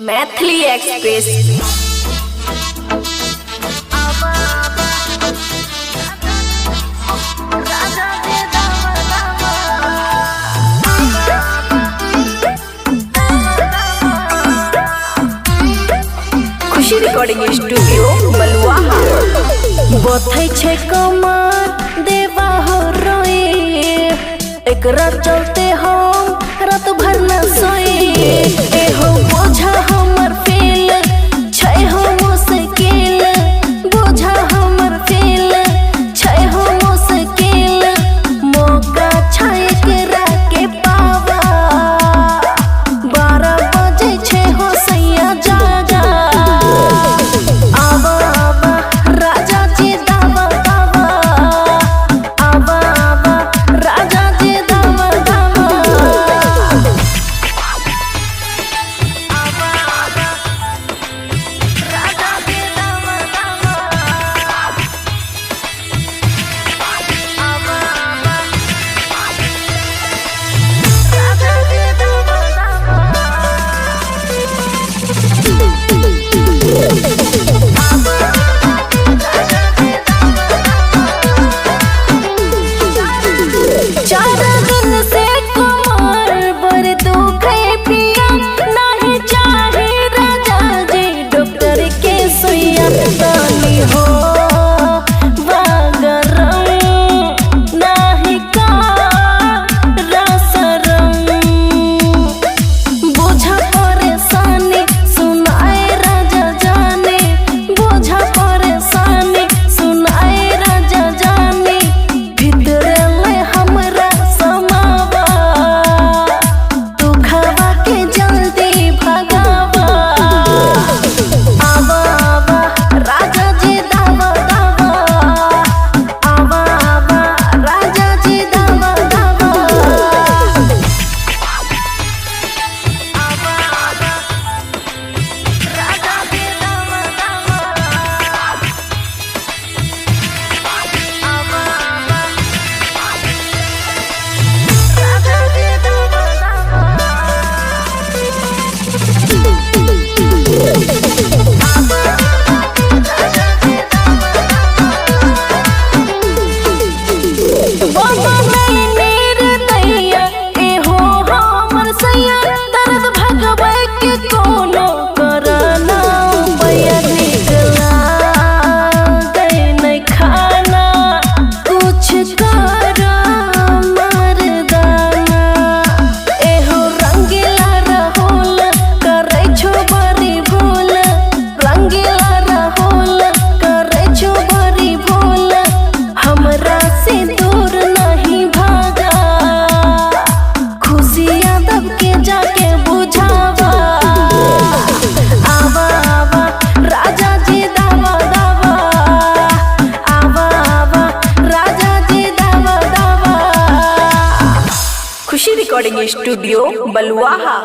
Maithili express. Khushi recording studio Baluaha. बथै छै कमर देवा हो रोए, एकरा चलते हम रात भर न सोए। एहो बोझा हमर फेल छै हो मुश्किल, बोझा हमर फेल छै हो मुश्किल। मौका छै एकरा के पावा, 12 बजे छै हो सैया जागा। आवा आवा राजा जी दावा दावा, आवा आवा राजा जी दावा दावा। चार दिन से कमर पर दुखे पिया, नहीं चाहे राजा जी डॉक्टर के सुइया। तानी हो वागरम नाही का रसरम, बोझा परेशानी सुनाए राजा जाने, बोझा परेशानी सुनाए राजा जाने। भीतरे ले हमरा समावा, तू खावा के जल्दी भगावा। आवा आवा राजा जी दावा दावा, आवा आवा राजा जी दावा दावा। बाबा नहीं निर्दया, एहो हमर सैया, दर्द भगबै के कोनो करना उपाया। नीक लागै नै खाना, कुछ कर मर्दाना। एहो रंगीला रहोल करै छो बड़ी भूल, रंगीला रहोल करै छो बड़ी भूल। हमरा से दूर नहीं भागा, खुशी यादव के जाके बुझावा। आवा आवा राजा जी दावा दावा, आवा आवा राजा जी दावा दावा। खुशी रिकॉर्डिंग स्टूडियो बलुआहा।